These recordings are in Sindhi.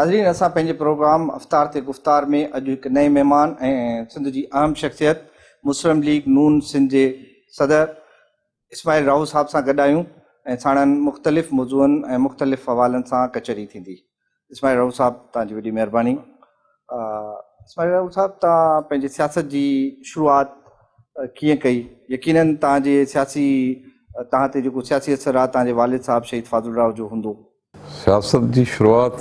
ناظرين اسان پنهنجي پروگرام افطار تي گفتار ۾ اڄ هڪ نئين مهمان ۽ سنڌ جي اهم شخصيت مسلم ليگ نون سنڌ جي صدر اسماعيل راهو صاحب سان گڏ آهيون ۽ ساڻن مختلف موضوعن ۽ مختلف حوالن سان ڪچهري ٿيندي. اسماعيل راهو صاحب توهان جي وڏي مهرباني. اسماعيل راهو صاحب توهان پنهنجي سياست جي شروعات ڪيئن ڪئي؟ يقينن توهان جي سياسي توهان تي جيڪو سياسي اثر آهي توهان جي والد صاحب شهيد فاضل راهو جو هوندو. سياست جي شروعات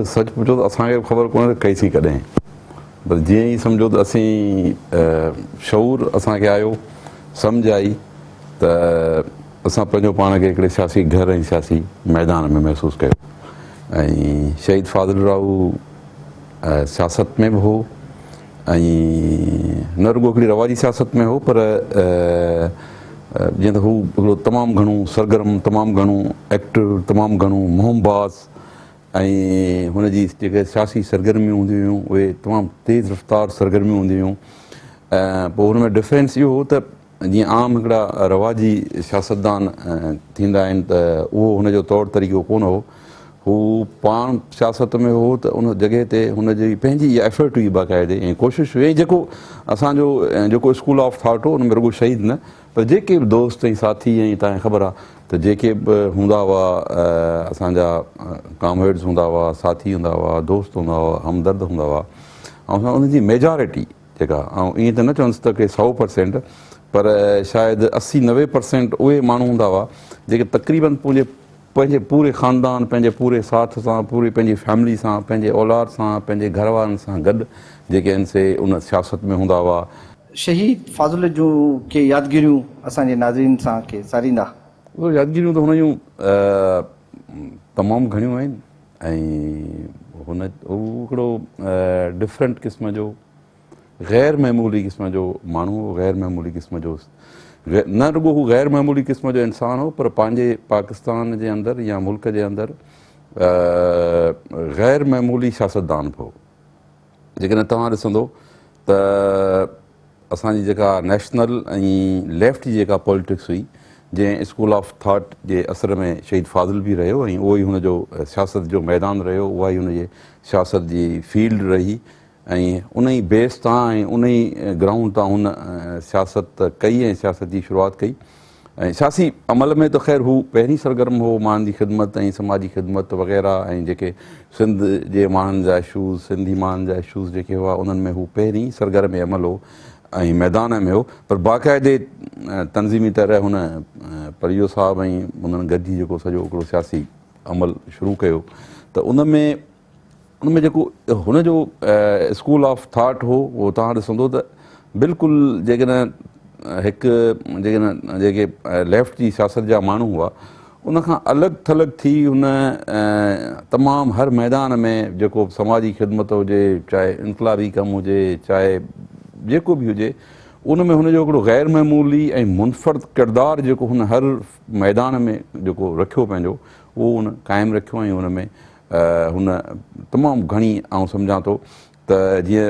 سچ پڇو ته اسان کي به خبر ڪونهي ته ڪئي سين ڪڏهن بس جيئن ئي سمجهو ته اسين شعور اسان کي آيو سمجهه آئي ته اسان پنهنجو پاڻ کي هڪڙي سياسي گهر ۽ سياسي ميدان ۾ محسوس ڪيو ۽ شهيد فاضل راهو سياست ۾ به هو ۽ نه رڳو هڪڙي رواجي سياست ۾ هو پر جيئن ته هو هڪڙو تمام گهڻو سرگرم، تمام گهڻو ايڪٽو، تمام گهڻو مهم باز ۽ هن جي جيڪي سياسي سرگرميون هونديون هيون اهي تمام تيز رفتار سرگرميون هونديون هيون پوء هن ۾ ڊفرنس اهو هو ته جيئن عام هڪڙا رواجي سياستدان ٿيندا آهن ته اهو هن جو طور طريقو ڪونه هو. هو پاڻ سياست ۾ هو ته ان جڳهه تي هن جي پنهنجي اها ايفرٽ هئي باقاعدي ۽ ڪوشش هئي ۽ جيڪو اسان جو جيڪو اسڪول آف ٿاٽ هو ان ۾ رڳو شهيد نه پر جيڪي به دوست ۽ ساٿي ۽ توهان کي خبر آهي ته جيڪي به هوندا هئا اسان جا ڪامريڊز هوندا هئا ساٿي هوندا هئا دوست هوندا هئا همدرد هوندا هئا ۽ انهن جي ميجارٽي جيڪا آئون ائين ته نه چوندس ته ڪي 100% پر شايد 80 90% اهي ماڻهو هوندا هئا جيڪي تقريبن پنهنجي پنهنجي پوري خاندان پنهنجي پوري ساٿ سان پوري پنهنجي فيملي سان پنهنجي اولاد سان پنهنجي گهر وارن سان گڏ جيڪي آهن سي ان سياست ۾ هوندا هئا. شهيد فاضل جون ڪي يادگيريون اسان جي ناظرين سان ڪي ساريندا. يادگيريون ته هن جون تمام گهڻيون آهن ۽ هن هو هڪڙو ڊفرنٽ قسم جو غير معمولي قسم جو ماڻهو هو، غير معمولي قسم جو نه رڳو هو غير معمولي قسم جو انسان هو پر پنهنجي پاڪستان جي اندر يا ملڪ جي اندر غير معمولي سياستدان به هو. جيڪڏهن توهان ڏسندو ته اسان جي جيڪا نيشنل ۽ ليفٽ جي جيڪا پوليٽڪس هئي جنهن اسڪول آف ٿاٽ جي اثر ۾ شهيد فاضل به رهيو ۽ اهو ئي هن جو سياست جو ميدان رهيو اها ئي هن جي سياست جي فيلڊ رهي ۽ ان ئي بيس تان ۽ ان ئي گرائونڊ تان هن سياست ڪئي ۽ سياست جي شروعات ڪئي ۽ سياسي عمل ۾ ته خير هو پهرين سرگرم هو ماڻهن جي خدمت ۽ سماجي خدمت وغيره ۽ جيڪي سنڌ جي ماڻهن جا اشوز سنڌي ماڻهن جا اشوز جيڪي هئا انهن ۾ هو پهرين سرگرم عمل هو ۽ ميدان ۾ هو پر باقاعدي تنظيمي طرح هن پريو صاحب ۽ انهن گڏجي جيڪو سڄو هڪڙو سياسي عمل شروع ڪيو ته ان ۾ ان ۾ جيڪو هن جو اسڪول آف ٿاٽ هو اهو توهان ڏسندو ته بلڪل جيڪڏهن هڪ جيڪڏهن جيڪي ليفٽ جي سياست جا ماڻهو هئا ان کان الڳ ٿلڳ ٿي هن تمام هر ميدان ۾ جيڪو سماجي خدمت هجي چاهي انقلابي ڪم هجي چاهي جيڪو به هجي ان ۾ هن جو هڪڙو غير معمولي ۽ منفرد ڪردار جيڪو هن هر ميدان ۾ جيڪو رکيو پنهنجو اهو هن قائم رکيو ۽ ان ۾ هن تمام گهڻي آئون سمجهان ٿو ته جيئن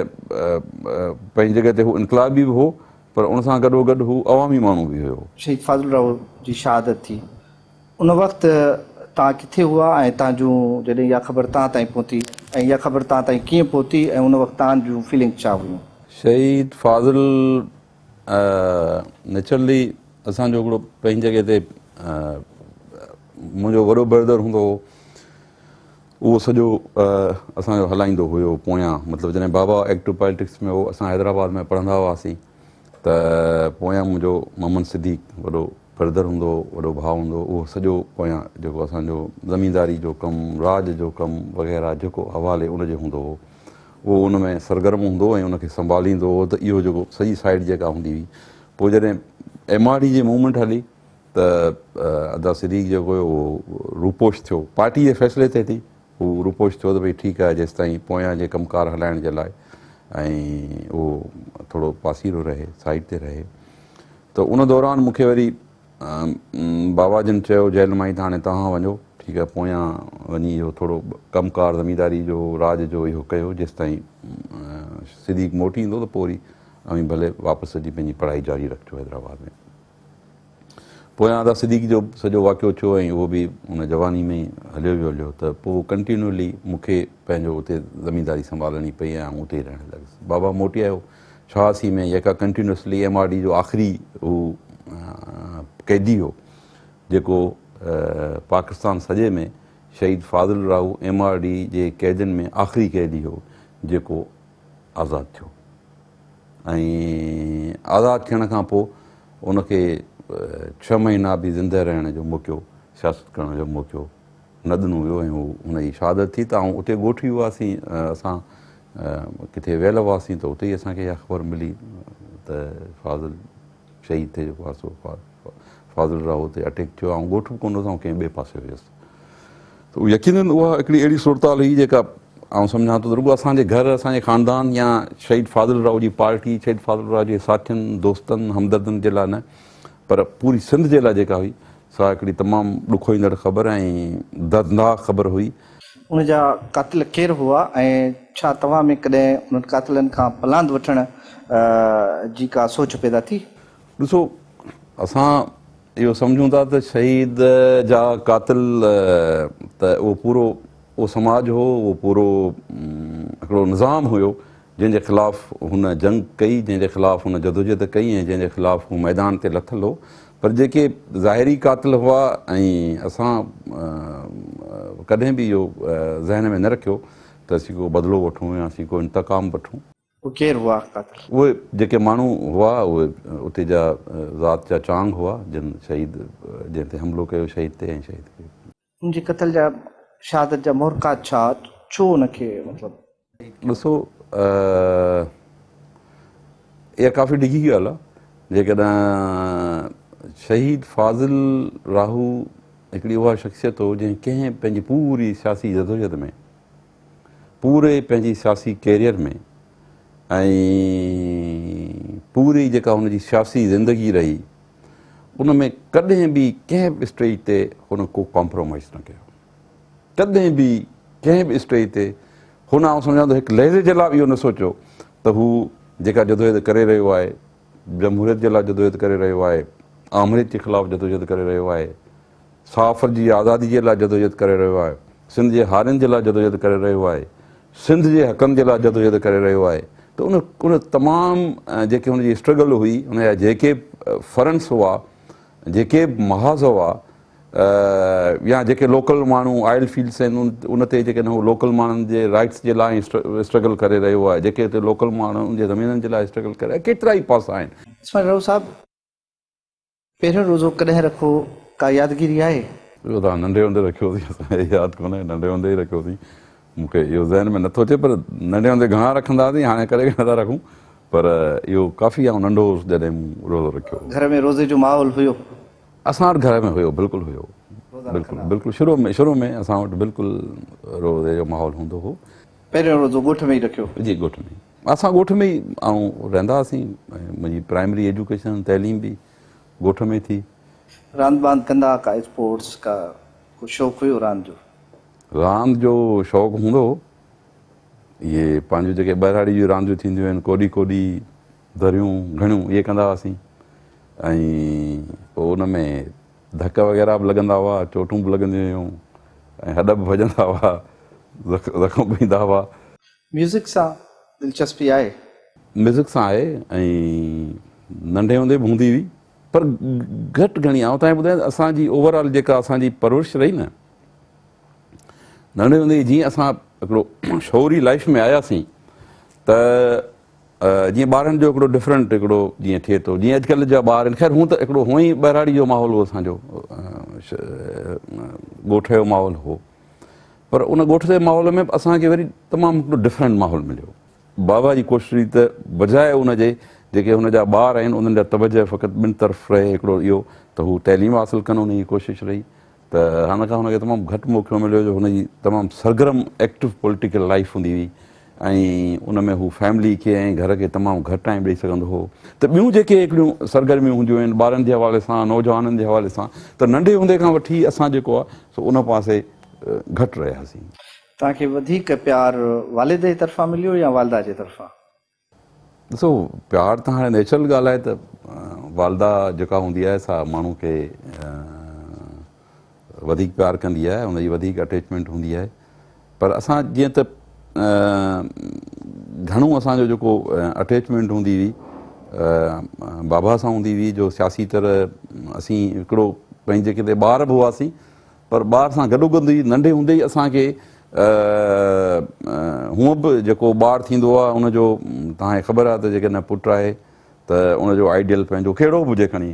پنهنجي جڳهه تي هو انقلابي به هو پر ان سان گڏو گڏ هو عوامي ماڻهو به هيو. شهيد فاضل راهو جي شهادت ٿي ان وقت توهان ڪٿي هئا ۽ توهان جون جڏهن اها خبر توهان تائين پهتي ۽ اها خبر توهان تائين ڪيئن پهتي ۽ ان وقت توهان جون فيلنگس ڇا هيون؟ شهيد فاضل نيچرلي اسان جو هڪڙو پنهنجي جڳهه تي منهنجو وڏو بردر هوندو هو اهو سڄو اسان جو هلائيندو هيو پويان مطلب جڏهن بابا ايڪٽو پاليٽڪس ۾ هو اسان حيدرآباد ۾ پڙهندا هئاسين ته پويان منهنجو محمد صديق وڏو بردر هوندو هو وڏو ڀاء هوندو هو اهو سڄو پويان جيڪو اسان جو زمينداري جو ڪم راڄ جو ڪم وغيره جيڪو حوالي ان جي هوندو هو اهو ان ۾ سرگرم هوندو هو ۽ ان کي سنڀاليندو هو ته اهو جيڪو سڄي سائيڊ جيڪا هوندي هئي پوء جڏهن ايم آر ڊي جي موومينٽ هلي ته ادا صديق جيڪو هيو اهو روپوش ٿيو پارٽي جي فيصلي تي ٿي هو روپوش ٿيو ته ڀئي ٺيڪ آهي جيستائين پويان جي ڪم ڪار هلائڻ جي لاء ۽ اهو ٿورو پاسيرو رهي سائيڊ تي رهي ته ان دوران مون کي وري بابا جن چيو جيل مان ئي ته هاڻي توهان وڃو ٺيڪ آهي پويان وڃي اهو ٿورو ڪم ڪار زمينداري جو راڄ جو اهو ڪيو جيستائين صديق موٽي ايندو ته پوء وري اوهين ڀلي واپس اچي پنهنجي پڙهائي جاري رکجو حيدرآباد ۾ پويان ادا صديق جو سڄو واقعو ٿيو ۽ اهو به ان جواني ۾ ئي هليو ويو هليو ته پوء ڪنٽينيولي مون کي پنهنجو اتي زمينداري سنڀالڻي پئي ۽ آئون اتي ئي رهڻ لڳس. بابا موٽي آيو 86 ۾ جيڪا ڪنٽينيوسلي ايم آر ڊي جو آخري هو قيدي هو جيڪو پاڪستان سڄي ۾ شهيد Fazil Rahu M R D جي قيدين ۾ آخري قيدي هو جيڪو آزاد ٿيو ۽ آزاد ٿيڻ کان پوء ان کي ڇهه مهينا به زنده رهڻ جو موقعو، سياست ڪرڻ جو موقعو نه ڏنو ويو ۽ هو ان جي شهادت ٿي ته آئون اتي ڳوٺ ئي هئاسين اسان ڪٿي ويل هئاسين ته اتي ئي اسان کي اها خبر ملي ته فاضل شهيد ٿي جيڪو آهي سو فاضل راهو تي اٽيڪ ٿيو. آئون ڳوٺ به ڪونه هوس، آئون ڪنهن ٻئي پاسي هيس. ته يقينن اها هڪڙي اهڙي صورتحال هئي جيڪا آئون سمجهان ٿو ته رڳو اسان جي گهر، اسان جي خاندان يا شهيد فاضل راهو جي پارٽي، شهيد فاضل راهو جي ساٿين، دوستن، همدردن جي لاء نه پر پوري سنڌ جي لاء جيڪا هئي سا هڪڙي تمام ڏکوئيندڙ خبر ۽ دردناڪ خبر هئي. ان جا قاتل ڪير هئا ۽ ڇا توهان ۾ ڪڏهن انهن قاتلن کان پلاند وٺڻ جي ڪا سوچ پيدا ٿي؟ ڏسو اسان اهو سمجهون ٿا ته شهيد جا قاتل ته اهو پورو اهو سماج هو، اهو پورو هڪڙو نظام هيو جنهن جي خلاف هن جنگ ڪئي، جنهن جي خلاف هن جدوجهد ڪئي ۽ جنهن جي خلاف هو ميدان تي لٿل هو. پر جيڪي ظاهري قاتل هئا ۽ اسان ڪڏهن به اهو ذهن ۾ نه رکيو ته اسين ڪو بدلو وٺون يا اسين ڪو انتقام وٺون. اهي ڪير هئا قاتل؟ اهي جيڪي ماڻهو هئا اهي اتي جا ذات جا چانگ هئا جن شهيد جنهن تي حملو ڪيو شهيد تي ۽ شهيد ڪيو. ان جي قتل جا شهادت جا محرڪات ڇا؟ ڇو ان کي مطلب. ڏسو اها ڪافي ڊگهي ڳالهه آهي جيڪڏهن شهيد فاضل راهو هڪڙي اها شخصيت هو جنهن ڪنهن پنهنجي پوري سياسي جدوجهد ۾ پوري پنهنجي سياسي ڪيريئر ۾ ۽ پوري جيڪا هن جي سياسي زندگي رهي ان ۾ ڪڏهن به ڪنهن به اسٽيج تي هن ڪو ڪامپرومائز نه ڪيو. ڪڏهن به ڪنهن به اسٽيج تي هن آئون سمجهان ٿو هڪ لحظي جي لاء به اهو نه سوچيو ته هو جيڪا جدوجهد ڪري رهيو آهي، جمهوريت جي لاء جدوجهد ڪري رهيو آهي، آمريت جي خلاف جدوجهد ڪري رهيو آهي، صحافت جي آزادي جي لاء جدوجهد ڪري رهيو آهي، سنڌ جي هارين جي لاء جدوجهد ڪري رهيو آهي، سنڌ جي حقن جي لاء جدوجهد ڪري رهيو آهي ته ان ان تمام جيڪي هن جي اسٽرگل هئي، ان جا جيڪي فرنٽس هئا، جيڪي به محاذ هئا يا جيڪي لوڪل ماڻهو آئل فيلڊس آهن ان تي جيڪڏهن هو لوڪل ماڻهن جي رائٽس جي لاء اسٽرگل ڪري رهيو آهي، جيڪي اتي لوڪل ماڻهو ان جي زمينن جي لاء اسٽرگل ڪري رهيا، ڪيترا ئي پاسا آهن. اسماعيل راهو صاحب! پهريون روزو ڪڏهن رکو ڪا يادگيري آهي؟ اهو ته ننڍي هوندي رکيوسين اسان کي ياد ڪونهي ننڍي هوندي ئي رکيوسين مون کي اهو ذهن ۾ نٿو اچي پر ننڍي هوندي گهڻا رکندا هئاسين هاڻي ڪڏهن ڪڏهن نٿا رکون پر اهو ڪافي آئون ننڍو هوس جڏهن مون روزو رکيو هو. گهر ۾ روزي جو ماحول هيو؟ اسان وٽ گهر ۾ هيو بلڪل هيو بلڪل بلڪل شروع ۾ شروع ۾ اسان وٽ بلڪل روزي جو ماحول هوندو هو. پهريون روزو ڳوٺ ۾ ئي رکيو؟ جي ڳوٺ ۾ اسان ڳوٺ ۾ ئي آئون رهندا هئاسين ۽ منهنجي پرائمري ايجوڪيشن تعليم به ڳوٺ ۾ ٿي. راند باند ڪندا ها ڪا اسپورٽس ڪا ڪو شوق هيو راند جو؟ راند جو شوق هوندو هو. اهي پنهنجون جيڪي ٻهراڙي جون رانديون ٿينديون آهن ڪوڏي ڪوڏي، دريون گهڻيون اهي ڪندا هئاسين ۽ پوء ان ۾ ڌڪ وغيره به لڳندا هئا، چوٽون به لڳنديون هيون ۽ هڏ به ڀڄندا هئا، زخم به ايندا هئا. ميوزڪ سان دلچسپي آهي؟ ميوزڪ سان آهي ۽ ننڍي هوندي به هوندي هئي پر گهٽ گهڻي. آئون توهان کي ٻڌايان ته اسان جي اوور آل جيڪا اسان جي پرورش رهي نه ننڍي هوندي جيئن اسان هڪڙو شعوري لائف ۾ آياسين ته جيئن ٻارن جو هڪڙو ڊفرنٽ هڪڙو جيئن ٿئي ٿو جيئن اڄڪلهه جا ٻار آهن خير هون ته هڪڙو هونئن ئي ٻهراڙي جو ماحول هو اسان جو ڳوٺ جو ماحول هو پر ان ڳوٺ جي ماحول ۾ به اسان کي وري تمام هڪڙو ڊفرنٽ ماحول مليو. بابا جي ڪوشش هئي ته بجاء ان جي جيڪي هن جا ٻار آهن انهن جا توجه فقط ٻن طرف رهي هڪڙو اهو ته هو تعليم حاصل ڪن ان جي ڪوشش رهي ته هن کان هن کي تمام گهٽ موقعو مليو جو هن جي تمام سرگرم ايڪٽو پوليٽيڪل لائيف هوندي هئي ۽ ان ۾ هو فيملي کي ۽ گهر کي تمام گهٽ ٽائيم ڏئي سگهندو هو ته ٻيون جيڪي هڪڙيون سرگرميون هونديون آهن ٻارن جي حوالي سان نوجوانن جي حوالي سان ته ننڍي هوندي کان وٺي اسان جيڪو آهي سو ان پاسي گهٽ رهياسين. توهان کي وڌيڪ پيار والد جي طرفان مليو يا والده جي طرفان؟ ڏسو پيار ته هاڻي نيچرل ڳالهه آهي ته والده جيڪا هوندي آهي سا ماڻهو کي وڌيڪ پيار ڪندي آهي، ان جي وڌيڪ اٽيچمينٽ هوندي آهي. پر اسان جيئن ته گهڻو اسان جو جيڪو اٽيچمينٽ هوندي هئي بابا سان هوندي هئي جو سياسي طرح اسين هڪڙو پنهنجي ڪٿي ٻار به هئاسين پر ٻار سان گڏو گڏ ئي ننڍي هوندي ئي اسان کي هونء به جيڪو ٻار ٿيندو آهي ان جو توهان کي خبر آهي ته جيڪڏهن پٽ آهي ته ان جو آئيڊيل پنهنجو ڪهڙو به هجي کڻي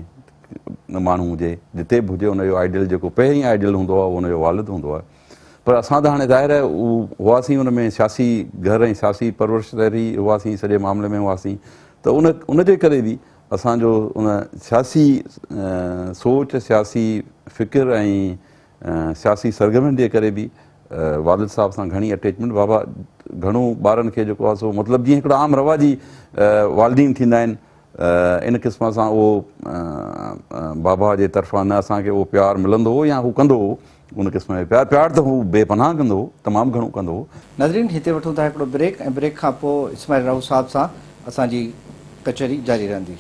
ماڻهو هجي جتي به هجي ان جو آئيڊيل جيڪو پهرين آئيڊيل هوندو آهي اهو ان جو والد هوندو آهي. پر اسان ته هاڻي ظاهر آهي هئاسين ان ۾ سياسي گهر ۽ سياسي پرورش رهي هئاسين سڄي معاملي ۾ هئاسين ته ان ان جي ڪري به اسان جو ان سياسي سوچ سياسي فڪر ۽ سياسي سرگرمين جي ڪري به والد صاحب سان گهڻي اٽيچمينٽ بابا گهڻو ٻارن کي جيڪو آهي سو مطلب جيئن هڪڙا عام رواجي والدين ٿيندا آهن ان قسم سان اهو بابا جي طرفان نه اسان کي اهو پيار ملندو هو يا هو ڪندو هو ان قسم جو پيار پيار ته هو بي پناهه ڪندو هو تمام گهڻو ڪندو هو. ناظرين هتي وٺون ٿا هڪڙو بريڪ ۽ بريڪ کان پوء اسماعيل راهو صاحب سان اسان جي ڪچهري جاري رهندي.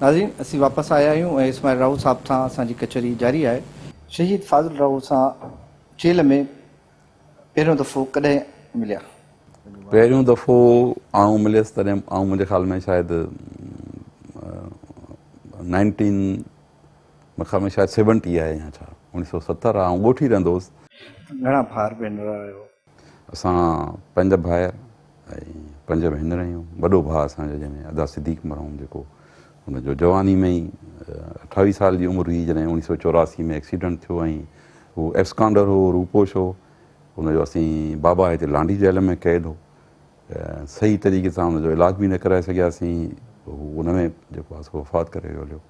ناظرين اسين واپس آيا آهيون ۽ اسماعيل راهو صاحب سان اسان جي ڪچهري جاري آهي. شهيد فاضل راهو سان جيل ۾ پهريون دفعو ڪڏهن مليا؟ پهريون دفعو آئون مليس تڏهن آئون منهنجي خيال ۾ شايد نائنٽين مون خيال ۾ شايد سيونٽي آهي يا ڇا اوڻيهه سو ستر آهي آئون ڳوٺ ئي رهندو هوس. گهڻا ڀائر ڀينر آهيو؟ اسان پنج ڀائر ۽ پنج ڀينر آهيون. وڏو ڀاء اسان جو جنهن ۾ ادا صديق مرحوم جيڪو هن جو جواني ۾ ئي اٺاويهه سال جي عمر هئي جڏهن اوڻيهه سو چوراسي ۾ ايڪسيڊنٽ ٿيو ۽ هو ايبسڪانڊر هو، روپوش هو. ان جو اسين بابا هتي لانڍي جيل ۾ قيد هو. صحيح طريقي سان ان جو علاج به نه ڪرائي سگهياسين. هو ان ۾ جيڪو آهي سو وفات ڪري ويو هليو.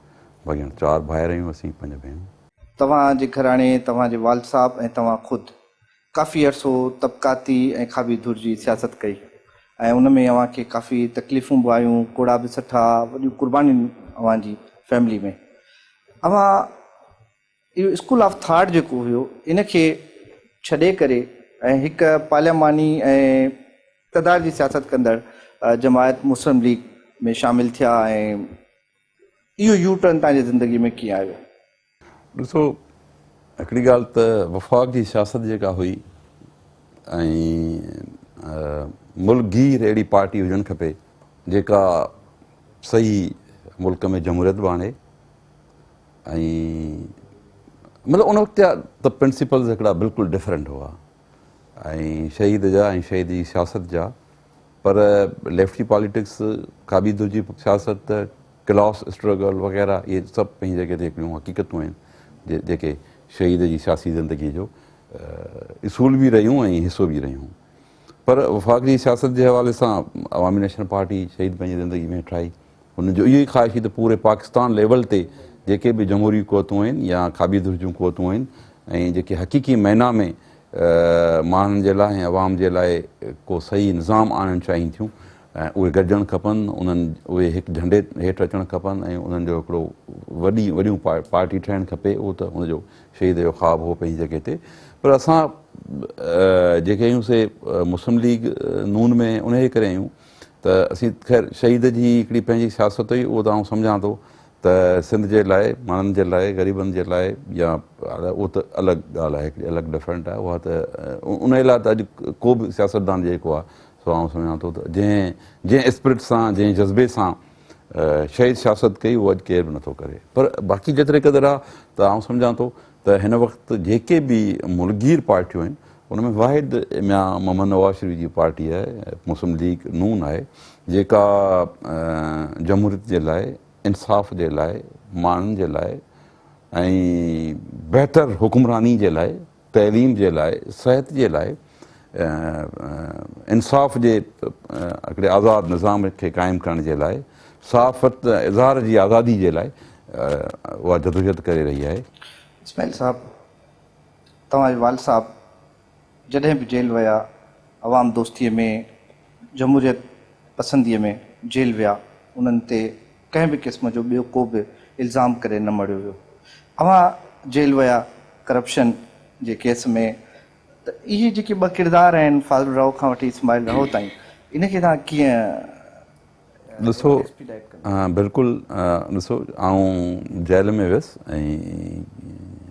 باقي هاڻي چار ڀائر آهيون اسين، پنج ڀيڻون. توهان جي گهراڻي، توهان جي والد صاحب ۽ توهان خود ڪافي عرصو طبقاتي ۽ کاٻي ڌر جي سياست ڪئي ۽ ان ۾ اوهان کي ڪافي تڪليفون به آيون، ڪوڙا به سٺا، وڏيون قربانيون اوهان جي فيملي ۾. اوهان اهو اسڪول آف ٿاٽ جيڪو هيو ان کي ڇڏي ڪري ۽ هڪ پارلياماني ۽ اقتدار جي سياست ڪندڙ جماعت مسلم ليگ ۾ شامل ٿيا ۽ اهو يو ٽرن توهان جي زندگي ۾ ڪيئن آيو؟ ڏسو هڪڙي ڳالهه ته وفاق جي سياست جيڪا هئي ۽ ملڪ گير اهڙي پارٽي هجڻ کپي جيڪا صحيح ملڪ ۾ جمهوريت به آڻي ۽ مطلب ان وقت جا ته پرنسپلز هڪڙا بلڪل ڊفرنٽ هئا ۽ شهيد جا ۽ شهيد جي سياست جا پر ليفٽ جي پاليٽڪس کاٻي ڌر جي سياست ڪلاس اسٽرگل وغيره اهي سڀ پنهنجي جڳهه تي هڪڙيون حقيقتون آهن جيڪي شهيد جي سياسي زندگي جو اصول به رهيون ۽ حصو به رهيون پر وفاق جي سياست جي حوالي سان عوامي نيشنل پارٽي شهيد پنهنجي زندگي ۾ ٺاهي هن جو اهو ئي خواهش هئي ته پوري پاڪستان ليول تي جيڪي به جمهوري قوتون آهن يا کاٻي ڌر جون قوتون آهن ۽ جيڪي حقيقي معنيٰ ۾ ماڻهن جي لاء ۽ عوام جي لاء ڪو صحيح نظام آڻڻ چاهين ٿيون ۽ اهي گڏجڻ کپن انهن اهي هڪ جهنڊي هيٺ اچڻ کپن ۽ انهن جو هڪڙو وڏي وڏيون پارٽي ٺهڻ کپي اهو ته هن جو شهيد جو خواب هو پنهنجي جڳهه تي پر اسان جيڪي آهيون سي مسلم ليگ نون ۾ انهيء ڪري آهيون ته اسين خير شهيد جي هڪڙي پنهنجي سياست هئي اهو ته آئون سمجهان ٿو ته سنڌ جي لاء ماڻهن جي لاء غريبن جي لاء يا اهو ته الڳ ڳالهه آهي هڪڙي الڳ ڊفرنٽ آهي اها ته ان لاء ته اڄ ڪو به سياستدان جيڪو آهي سو آئون سمجهان ٿو ته جنهن جنهن اسپرٽ سان جنهن جذبي سان شهيد سياست ڪئي اهو اڄ ڪير به نٿو ڪري پر باقي جيتري قدر آهي ته آئون سمجهان ٿو ته هن وقت جيڪي به ملڪگير پارٽيون آهن ان ۾ واحد ميان محمد نواز شريف جي پارٽي آهي مسلم ليگ نون آهي جيڪا جمهوريت جي لاء انصاف جي لاء ماڻهن جي لاء ۽ بهتر حڪمراني جي لاء تعليم جي لاء صحت جي لاء انصاف جي هڪڙي آزاد نظام کي قائم ڪرڻ جي لاء صحافت اظهار جي آزادي جي لاء اها جدوجهد ڪري رهي آهي. اسماعيل صاحب توهان جي والد صاحب جڏهن به جيل ويا عوام دوستيء ۾ جمهوريت پسنديء ۾ جيل ويا انهن تي ڪنهن به قسم جو ٻيو ڪو به الزام ڪري نه مڙهيو ويو. اوهان جيل ويا ڪرپشن جي ڪيس ۾ ته اهي جيڪي ٻه ڪردار آهن فاضل راهو کان وٺي اسماعيل راهو تائين ان کي توهان ڪيئن ڏسو بلڪل ڏسو آئون جيل ۾ ويس ۽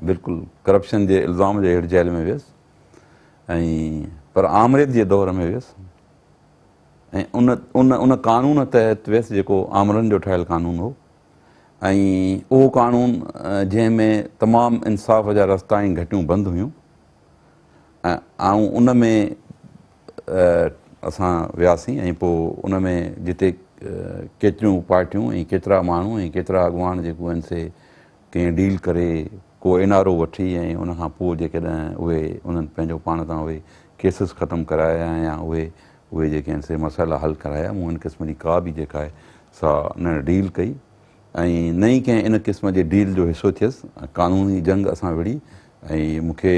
بلڪل ڪرپشن جي الزام جي هيٺ جيل ۾ ويس ۽ پر آمريت جي دور ۾ ويس ۽ ان ان ان قانون تحت ويس جيڪو آمرن جو ٺاهيل قانون هو ۽ اهو قانون جنهن ۾ تمام انصاف جا رستا ۽ گهٽيون بند هيون ۽ آئون ان ۾ اسان وياسين ۽ پوء ان ۾ جتي ڪيتريون پارٽيون ۽ ڪيترا ماڻهو ۽ ڪيترا اڳواڻ جيڪو آهن سي ڪنهن ڊيل ڪري ڪو اين آر او وٺي ۽ ان کان پوء جيڪڏهن اهي انهن پنهنجو پاڻ تان اهي ڪيسز ختم ڪرايا يا اهي اهي جيڪي آهن سي مسئلا حل ڪرايا مون ان قسم جي ڪا به جيڪا آهي سا نه ڊيل ڪئي ۽ نه ئي ڪنهن ان قسم جي ڊيل جو حصو ٿيس. قانوني جنگ اسان وڙهي ۽ مون کي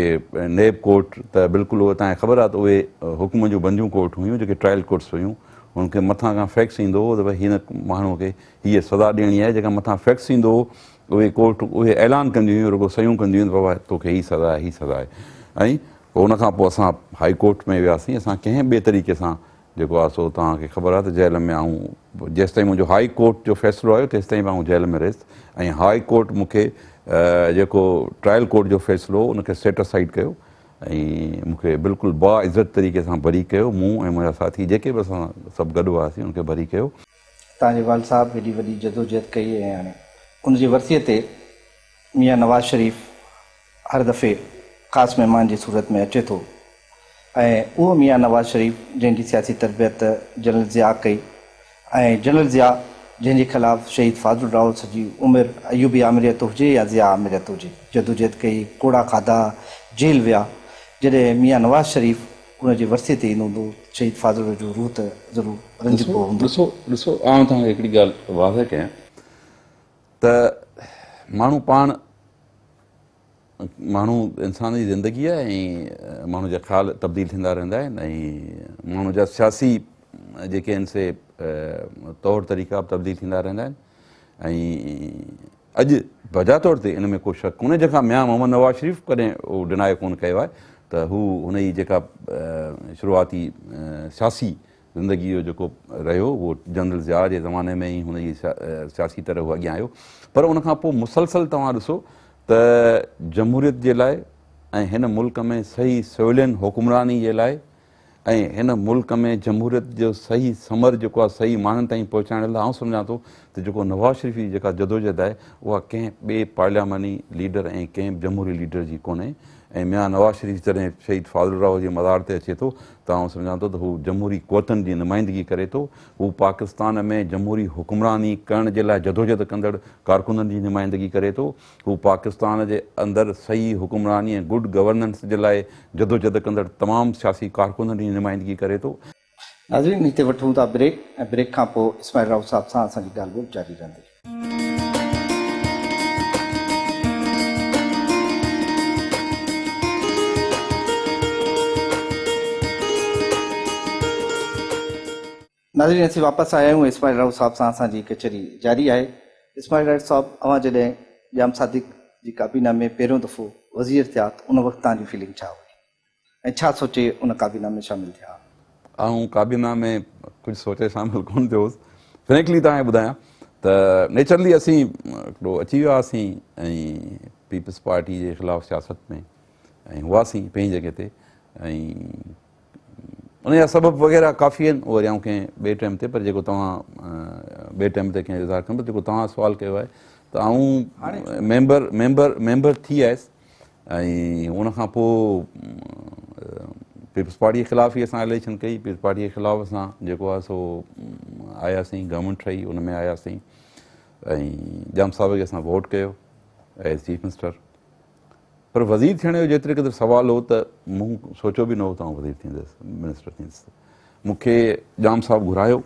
نيب ڪورٽ ته بلڪل اهو توهان کي خبر آهي ته اهي حڪم جون بنديون ڪورٽ هيون جيڪي ٽرائل ڪورٽس هيون انهن کي مٿان کان فيڪس ايندو هو ته ڀئي هن ماڻهو کي هيء سزا ڏيڻي آهي جيڪا مٿان فيڪس ايندو هو اهي ڪورٽ اهي اعلان ڪنديون هيون رڳو صحيحون ڪنديون هيون ته بابا توکي هي سزا آهي هي سزا آهي ۽ پوء ان کان پوء اسان هائي ڪورٽ ۾ وياسين اسان ڪنهن ٻئي طريقي سان جيڪو آهي سو توهان کي خبر آهي ته جيل ۾ آئون جيستائين منهنجو هائي ڪورٽ جو فيصلو آيو تيستائين به آئون جيل ۾ رهيس ۽ هائي ڪورٽ مون کي جيڪو ٽرائل ڪورٽ جو فيصلو هو ان کي سيٽ اسائيڊ ڪيو ۽ مون کي بلڪل با عزت طريقي سان بري ڪيو مون ۽ منهنجا ساٿي جيڪي به اسان سڀ گڏ هئاسين ان کي بري ڪيو. توهان جي والد صاحب هيڏي وڏي جدوجهد ڪئي ۽ هاڻي ان جي ورسيء تي ميان نواز شريف هر دفعي خاص مهمان جي صورت ۾ اچي ٿو ۽ اهو ميان نواز شريف جنهن جي سياسي تربيت جنرل ضياء ڪئي ۽ جنرل ضياء جنهن جي خلاف شهيد فاضل راهو سڄي عمر ايوبي آمريت هجي يا ضياء آمريت هجي جدوجهد ڪئي ڪوڙا کاڌا جيل ويا جڏهن ميان نواز شريف ان جي ورسي تي ايندو هوندو شهيد فاضل راهو جو روح ته ضرور رنجبو هوندو. ڏسو ڏسو آئون توهان کي هڪڙي ڳالهه واضح ڪيان ته ماڻهو پاڻ ماڻهو انسان جي زندگي آهي ۽ ماڻهو جا خيال تبديل ٿيندا رهندا آهن ۽ ماڻهو جا سياسي جيڪي آهن سي طور طريقا به تبديل ٿيندا رهندا آهن ۽ اڄ بجا طور تي ان ۾ ڪو شڪ ڪونهي جيڪا ميان محمد نواز شريف ڪڏهن اهو ڊناء ڪونه ڪيو آهي ته هو هن جي جيڪا شروعاتي سياسي زندگيء جو جيڪو رهيو اهو جنرل ضياء جي زماني ۾ ئي هن جي سياسي طرح هو اڳيان آيو پر ان کان پوء مسلسل توهان ڏسو ته جمهوريت جي لاء ۽ هن ملڪ ۾ صحيح سويلين حڪمراني جي لاء ۽ هن ملڪ ۾ جمهوريت جو صحيح ثمر جيڪو آهي صحيح ماڻهن تائين پهچائڻ لاء آئون سمجهان ٿو ته جيڪو نواز شريف جي جيڪا جدوجهد آهي اها ڪنهن ٻئي پارلياماني ليڊر ۽ ڪنهن به جمهوري ليڊر جي ڪونهي ۽ ميان نواز شريف جڏهن شهيد فاضل راهو جي مزار تي اچي ٿو ته آئون سمجهان ٿو ته هو جمهوري قوتن جي نمائندگي ڪري ٿو، هو پاڪستان ۾ جمهوري حڪمراني ڪرڻ جي لاء جدوجهد ڪندڙ ڪارڪنن جي نمائندگي ڪري ٿو، هو پاڪستان جي اندر صحيح حڪمراني ۽ گڊ گورننس جي لاء جدوجهد ڪندڙ تمام سياسي ڪارڪنن جي نمائندگي ڪري ٿو. ناظرين هتي وٺون ٿا بريڪ ۽ بريڪ کان پوء اسماعيل راهو صاحب سان اسان جي ڳالهه ٻولهه جاري رهندي. ناظرين اسين واپس آيا آهيون اسماعيل راهو صاحب سان اسان جي ڪچهري جاري آهي اسماعيل راهو صاحب اوهان جڏهن ڄام صادق جي ڪابينا ۾ پهريون دفعو وزير ٿيا ته ان وقت توهان جي فيلنگ ڇا هئي ۽ ڇا سوچي ان ڪابينا ۾ شامل ٿيا؟ آئون ڪابينا ۾ ڪجهه سوچي شامل ڪونه ٿيو هوس. فرينڪلي توهان کي ٻڌايان ته نيچرلي اسين هڪڙو اچي ويا هئاسين ۽ پيپلز پارٽي جي خلاف سياست ۾ ۽ هئاسين پنهنجي جڳهه تي ۽ ان جا سبب وغيره ڪافي آهن اهو وري آئون ڪنهن ٻئي ٽائيم تي پر جيڪو توهان ٻئي ٽائيم تي ڪنهن اظهار ڪندو جيڪو توهان سوال ڪيو آهي ته آئون ميمبر ميمبر ميمبر ٿي آيس ۽ ان کان پوء پيپلز پارٽي جي خلاف ئي اسان اليڪشن ڪئي پيپلز پارٽي جي خلاف اسان جيڪو آهي سو آياسين گورنمينٽ ٺهي ان ۾ آياسين ۽ ڄام صاحب کي اسان ووٽ ڪيو ايز چيف منسٽر پر وزير ٿيڻ جو جيتري قدر سوال هو ته مون سوچيو به نه هو ته آئون وزير ٿيندس منسٽر ٿيندس مون کي ڄام صاحب گهرايو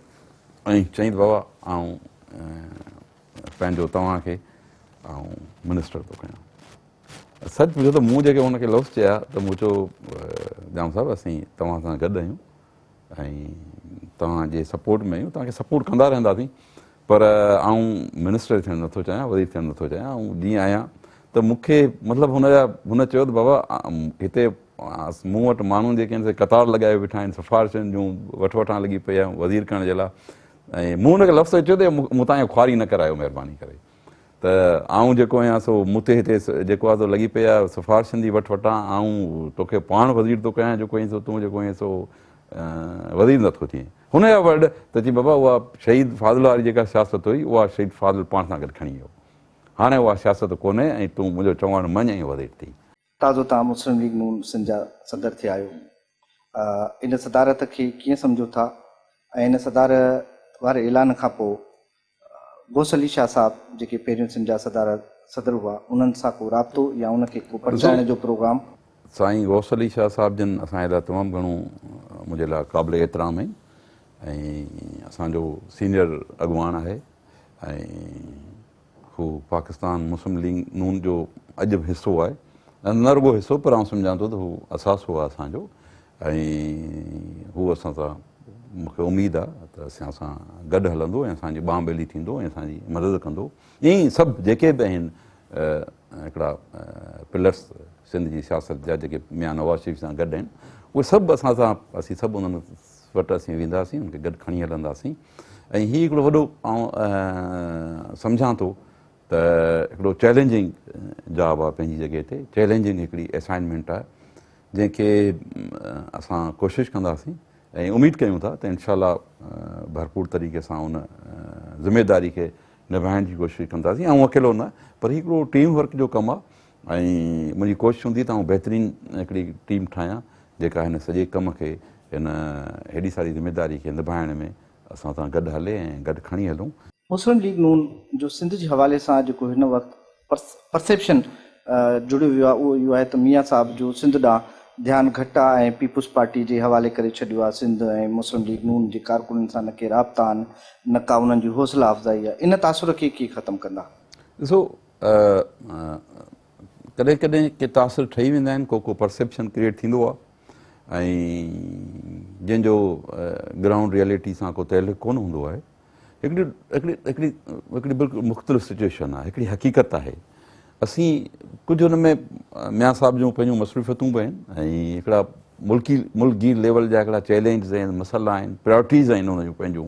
۽ چيائين ته بابا آئون پنهنجو توهان کي آئون منسٽر ٿو ڪيان. سچ پڇو ته مون جيڪي هن کي لفظ چيا ته مون چيو ڄام صاحب اسين توهان سان گڏ آهيون ۽ توهان جي سپورٽ ۾ آهيون توهان کي سپورٽ ڪندا رهنداسين پر آئون منسٽر ٿيڻ نٿو چاهيان وزير ٿيڻ نٿو چاهيان آئون جيئن آهيان ته مون کي مطلب هن جا هن چيو ته بابا هتي مون وٽ ماڻهو جيڪي آهن سي قطار لڳائي بيٺا آهن، سفارشن جون وٺ وٺان لڳي پئي آهي وزير ڪرڻ جي لاء ۽ مون هن کي لفظ چيو ته مون تان اها خواري نه ڪرايو مهرباني ڪري ته آئون جيڪو آهيان سو مون تي هتي جيڪو آهي سو لڳي پئي آهي سفارشن جي وٺ وٺان، آئون توکي پاڻ وزير ٿو ڪيان جيڪو آهين سو تون جيڪو آهين سو وزير نٿو ٿئين. هن جا ورڊ ته چي بابا اها شهيد فاضل واري جيڪا سياست هئي اها شهيد فاضل پاڻ سان گڏ کڻي ويو. هاڻي اها سياست ڪونهي ۽ تون منهنجو چوڻ مڃ ۽ وزير ٿي. تازو توهان مسلم ليگ نون سنڌ جا صدر ٿيا آهيو. ان صدارت کي ڪيئن سمجهو ٿا ۽ ان صدارت واري اعلان کان پوء غوث علي شاهه صاحب جيڪي پهريون سنڌ جا صدارت صدر هئا انهن سان ڪو رابطو يا ان کي ڪو ڏسو پرچائڻ جو پروگرام؟ سائين غوث علي شاهه صاحب جن اسان جي لاء تمام گهڻو منهنجي لاء قابل احترام آهن ۽ اسان جو سينئر اڳواڻ آهي ۽ هو پاڪستان مسلم ليگ نون جو اڄ به حصو آهي ۽ نه رڳو حصو پر آئون سمجهان ٿو ته هو اثاثو آهي اسان جو ۽ هو اسان سان مون کي اميد آهي ته اسان سان گڏ هلندو ۽ اسان جي ٻانهن ٻيلي ٿيندو ۽ اسان جي مدد ڪندو. ائين ئي سڀ جيڪي به آهن هڪڙا پلرس سنڌ جي سياست جا جيڪي ميان نواز شريف سان گڏ آهن اهي سڀ اسان سان اسين سڀ انهن وٽ اسين وينداسين ان کي گڏ کڻي هلنداسين ۽ هي هڪڙو وڏو آئون سمجهان ٿو ته هڪڙو چئلينجنگ جاب آهي پنهنجي جڳهه تي چئلينجنگ هڪڙي اسائنمينٽ آهي جنهن کي اسان ڪوشش ڪنداسين ۽ اميد ڪيون ٿا ته انشاء الله ڀرپور طريقي سان ان ذميداري کي نڀائڻ جي ڪوشش ڪنداسين. آئون اڪيلو نه پر هي هڪڙو ٽيم ورڪ جو ڪم آهي ۽ منهنجي ڪوشش هوندي ته آئون بهترين هڪڙي ٽيم ٺاهيان جيڪا هن سڄي ڪم کي هن هيڏي ساري ذميداري کي نڀائڻ ۾ اسان سان گڏ هلي ۽ گڏ کڻي هلون. مسلم ليگ نون جو سنڌ جي حوالي سان جيڪو هن وقت پرسيپشن جڙيو ويو آهي اهو اهو آهي ته ميان صاحب جو سنڌ ڏانهن ڌيان گهٽ آهي ۽ پيپلز پارٽي جي حوالي ڪري ڇڏيو آهي سنڌ ۽ مسلم ليگ نون جي ڪارڪنن سان نه ڪي رابطا آهن نه ڪا انهن جي حوصلا افزائي آهي ان تاثر کي ڪيئن ختم ڪندا؟ ڏسو ڪڏهن ڪڏهن ڪي تاثر ٺهي ويندا آهن ڪو ڪو پرسيپشن ڪريئيٽ ٿيندو آهي ۽ جنهن جو گرائونڊ ريئلٽي سان ڪو تعلق ڪونه هوندو آهي. هڪڙي هڪڙي هڪڙي هڪڙي بلڪل مختلف سچويشن آهي هڪڙي حقيقت آهي اسين ڪجهه هن ۾ ميان صاحب جون پنهنجون مصروفيتون به آهن ۽ هڪڙا ملڪي ملڪ گير ليول جا هڪڙا چئلينجز آهن مسئلا آهن پرائرٽيز آهن هن جون پنهنجون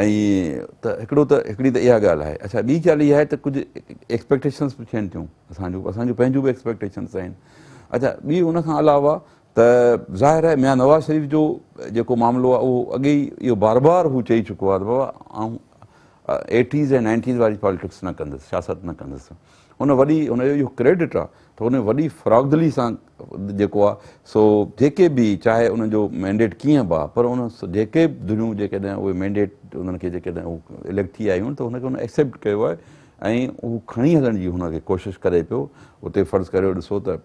۽ ته هڪڙو ته هڪڙي ته اها ڳالهه آهي اڇا ٻي ڳالهه اها آهي ته ڪجهه ايڪسپيڪٽيشنس به ٿين ٿيون اسانجون اسانجون پنهنجون به ايڪسپيڪٽيشنس آهن اڇا ٻي ان کان علاوه ته ظاهر آهي ميان نواز شريف جو جيڪو معاملو آهي اهو اڳي ئي اهو بار بار هو چئي چڪو آهي ته بابا آئون ايٽيز ۽ نائنٽيز واري پاليٽڪس نه ڪندس سياست نه ڪندس هن وڏي هن جو اهو ڪريڊٽ آهي ته هن وڏي فراخدلي سان جيڪو آهي سو جيڪي به چاهي انهن جو مينڊيٽ ڪيئن به آهي پر ان جيڪي به ڌريون جيڪڏهن اهي مينڊيٽ انهن کي جيڪڏهن هو اليڪٽ ٿي آيون ته هن کي هن ايڪسيپٽ ڪيو آهي ۽ هو کڻي هلڻ جي هن کي ڪوشش ڪري پيو اتي فرض ڪريو ڏسو ته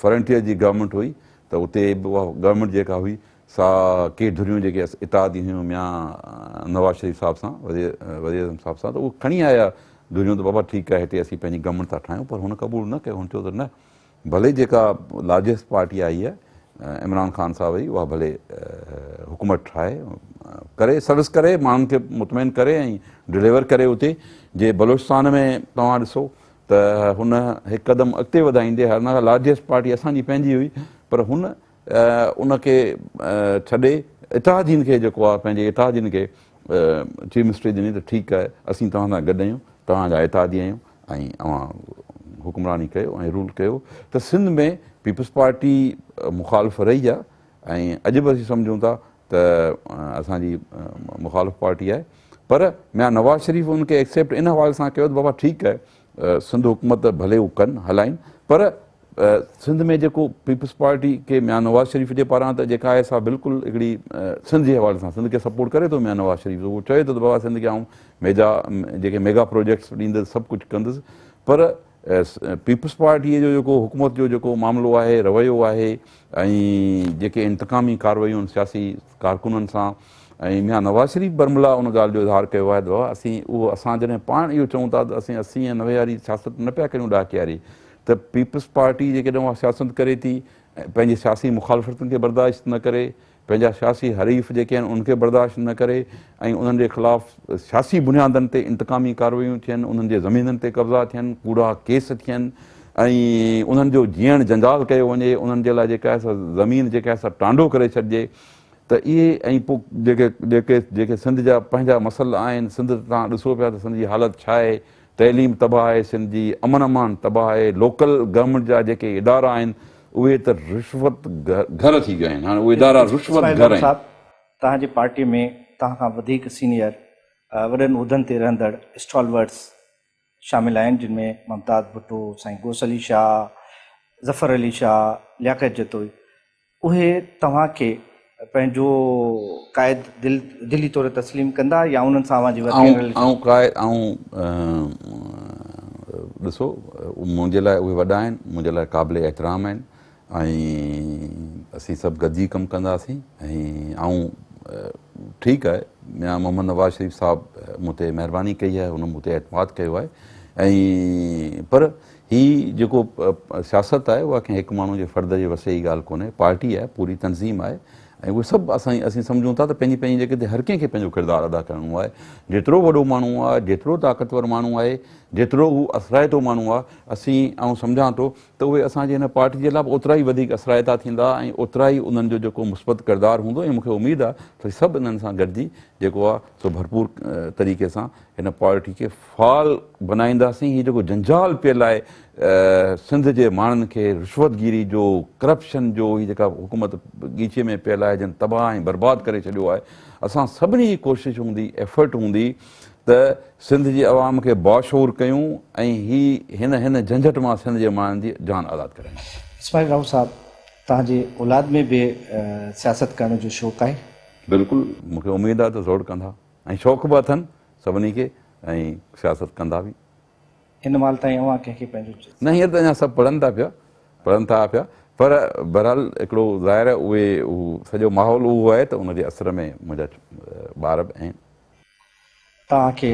فرنٽيئر جي گورنمينٽ هئي ته اتي به اها گورنمينٽ جيڪا هئي سا ڪي ڌريون جيڪي اتحادي هيون ميان نواز شريف صاحب سان وزيراعظم صاحب سان ته اهي کڻي آيا ڌريون ته بابا ٺيڪ آهي هتي اسين پنهنجي گورنمينٽ ٿا ٺاهيون پر هن قبول نه ڪيو هن چيو ته نه ڀلي جيڪا لارجسٽ پارٽي آئي آهي عمران خان صاحب جي اها ڀلي حڪومت ٺاهي ڪري سروس ڪري ماڻهن کي مطمئن ڪري ۽ ڊليور ڪري اتي جي بلوچستان ۾ توهان ڏسو ته هن هڪ قدم اڳتي وڌائيندي هن کان لارجيسٽ پارٽي اسان جي پنهنجي هئي پر هن ان کي ڇڏي اتحادين کي جيڪو آهي پنهنجي اتحادين کي چيف منسٽري ڏني ته ٺيڪ آهي اسين توهان سان گڏ آهيون توهان جا اتحادي آهيون ۽ اوهان حڪمراني ڪيو ۽ رول ڪيو ته سنڌ ۾ پيپلز پارٽي مخالف رهي آهي ۽ اڄ به اسين سمجهون ٿا ته اسان جي مخالف پارٽي آهي پر ميان نواز شريف ان کي ايڪسيپٽ ان حوالي سان ڪيو ته بابا ٺيڪ آهي سنڌ حڪومت ڀلي هو ڪن هلائين پر سنڌ ۾ جيڪو پيپلز پارٽي کي ميان نواز شريف جي پاران ته جيڪا آهي سا بلڪل هڪڙي سنڌ جي حوالي سان سنڌ کي سپورٽ ڪري ٿو ميان نواز شريف هو چوي ٿو ته بابا سنڌ کي آئون ميجا جيڪي ميگا پروجيڪٽس ڏيندس سڀ ڪجهه ڪندس پر پيپلز پارٽي جو جيڪو حڪومت جو جيڪو معاملو آهي رويو آهي ۽ جيڪي انتقامي ڪارروائيون سياسي ڪارڪنن سان ۽ ميان نواز شريف برملا ان ڳالهه جو اظهار ڪيو آهي ته اسين اهو اسان جڏهن پاڻ اهو چئون ٿا ته اسين 80 ۽ 90 واري سياست نه پيا ڪريون ڏهاڪي واري ته پيپلز پارٽي جيڪڏهن اها سياست ڪري ٿي ۽ پنهنجي سياسي مخالفتن کي برداشت نه ڪري پنهنجا سياسي حريف جيڪي آهن انهن کي برداشت نه ڪري ۽ انهن جي خلاف سياسي بنيادن تي انتقامي ڪارروائيون ٿين، انهن جي زمينن تي قبضا ٿين، ڪوڙا ڪيس ٿين ۽ انهن جو جيئڻ جنجال ڪيو وڃي، انهن جي لاء جيڪا آهي سا زمين جيڪا آهي سا ٽانڊو ڪري ڇڏجي ته اهي ۽ پوء جيڪي جيڪي جيڪي سنڌ جا پنهنجا مسئلا آهن، سنڌ ته توهان ڏسو پيا ته سنڌ جي حالت ڇا آهي، تعليم تباهه آهي سنڌ جي، امن امان تباهه آهي، لوڪل گورنمينٽ جا جيڪي ادارا آهن اهي ته رشوت گهر ٿي ويا آهن، هاڻي اهي ادارا رشوت اسماعيل گهر راهو آهن. صاحب توهان جي پارٽي ۾ توهان کان وڌيڪ سينيئر وڏن عهدن تي رهندڙ اسٽالورٽس شامل آهن جن ۾ ممتاز ڀٽو، سائين غوث علي شاهه، ظفر علي شاهه، لياقت جتوئي اهي توهان کي پنهنجو قائد دل دلي طور تسليم ڪندا يا انهن سان اوهان جي ورڪنگ آئون رليشن؟ آئون قائد آئون ڏسو منهنجي لاء اهي وڏا آهن منهنجي لاء قابل احترام آهن ۽ اسين سڀ گڏجي ڪم ڪنداسين ۽ آئون ٺيڪ آهي ميان محمد نواز شريف صاحب مون تي مهرباني ڪئي آهي هن مون تي اعتماد ڪيو آهي ۽ پر هي جيڪو سياست آهي اها ڪنهن هڪ ماڻهو جي فرد جي وس جي ڳالهه ڪونهي پارٽي آهي پوري تنظيم آهي ۽ اهي سڀ اسان اسين سمجهون ٿا ته پنهنجي پنهنجي جڳهه تي هر ڪنهن کي پنهنجو ڪردار ادا ڪرڻو آهي جيترو وڏو ماڻهو آهي جيترو طاقتور ماڻهو آهي جيترو هو اثرائتو ماڻهو آهي اسين آئون سمجهان ٿو ته اهي اسان جي هن پارٽي جي لاء به اوترا ئي وڌيڪ اثرائتا ٿيندا ۽ اوترا ئي انهن جو جيڪو مثبت ڪردار هوندو ۽ مون کي اميد آهي ته سڀ انهن سان گڏجي جيڪو آهي سو ڀرپور طريقي سان هن پارٽي کي فعال بنائينداسين. هي جيڪو جنجال پيل آهي سنڌ جي ماڻهن کي رشوت گيري جو ڪرپشن جو هي جيڪا حڪومت ڳيچي ۾ پيل آهي جن تباهه ۽ برباد ڪري ڇڏيو آهي اسان سڀني جي ڪوشش هوندي ايفرٽ هوندي ته سنڌ جي عوام کي باشعور ڪيون ۽ هي هن هن جهنجهٽ مان سنڌ جي ماڻهن جي جان آزاد ڪرايون. اسماعيل راهو صاحب توهان جي اولاد ۾ به سياست ڪرڻ جو شوق آهي؟ بلڪل مون کي اميد آهي ته ضرور ڪندا ۽ شوق به اٿن سڀني کي ۽ سياست ڪندا به. هن مهل تائين اوهان ڪنهن کي پنهنجو. نه هينئر ته اڃا سڀ پڙهن ٿا پيا پڙهن ٿا پيا پر بهرحال هڪڙو ظاهر آهي اهي هو سڄو ماحول اهو آهي ته ان جي اثر ۾ منهنجا ٻار به آهن. توهان کي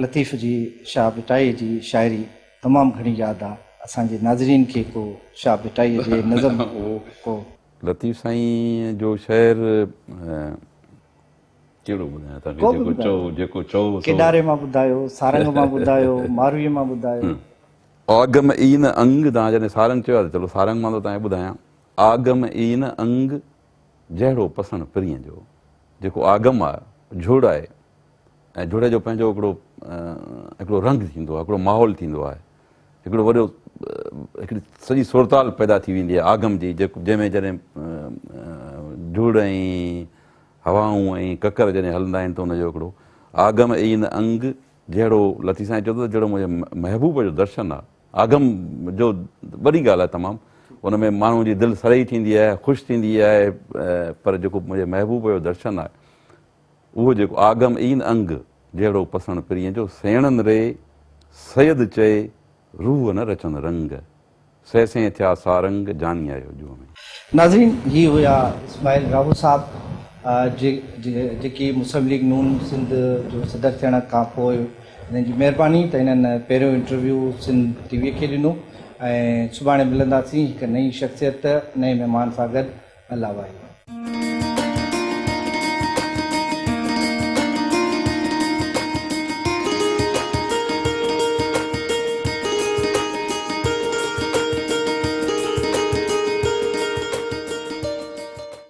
لطيف جي شاهه ڀٽائيء جي شاعري تمام گهڻي ياد آ، اسان جي ناظرين کي ڪو شاهه ڀٽائيء جي نظم ڪو. لطيف سائين جو شعر ڪهڙو ٻڌايان توهان کي ڪو به جيڪو ٻڌايو. چئو جيڪو چئو سو. ڪيڏاري مان ٻڌايو، سارنگ مان ٻڌايو، مارويء مان ٻڌايو. آگم ئي نه انگ، توهان جڏهن سارنگ چيو آ ته چلو سارنگ مان ٿو توهان کي ٻڌايان. آگم ئي نه انگ، جهڙو پسڻ پرينء جو. جيڪو آگم آهي، جھڙ آهي ۽ جھڙ جو پنهنجو هڪڙو هڪڙو رنگ ٿيندو آهي، هڪڙو ماحول ٿيندو آهي، هڪڙو وڏو هڪڙي سڄي صورتحال پيدا ٿي ويندي آهي آگم جي جيڪو جنهن ۾ جڏهن جھڙ ۽ هوائون ۽ ڪڪر جڏهن هلندا آهن ته ان جو هڪڙو آگم ئي نه انگ جهڙو لطيف سائين چيو ته جهڙو منهنجي محبوب جو درشن آهي. آگم جو وڏي ڳالهه آهي تمام ان ۾ ماڻهو جي دل سرهي ٿيندي آهي خوش ٿيندي آهي پر جيڪو منهنجي محبوب جو درشن آهي اهو جيڪو آگم ئي نه انگ جهڙو پسڻ پرينء جو سيڻن ري سيد چئي روح نه رچن رنگ سهسين ٿيا سارنگ جاني آيو جوء ۾. ناظرين هي هيا اسماعيل راهو صاحب جيڪي مسلم ليگ نون سنڌ جو صدر ٿيڻ کان پوء هنن جي مهرباني ته هنن پهريون انٽرويو سنڌ ٽي وي کي ڏنو ۽ سڀاڻي ملنداسين هڪ نئين شخصيت نئين مهمان سان گڏ الله واهي.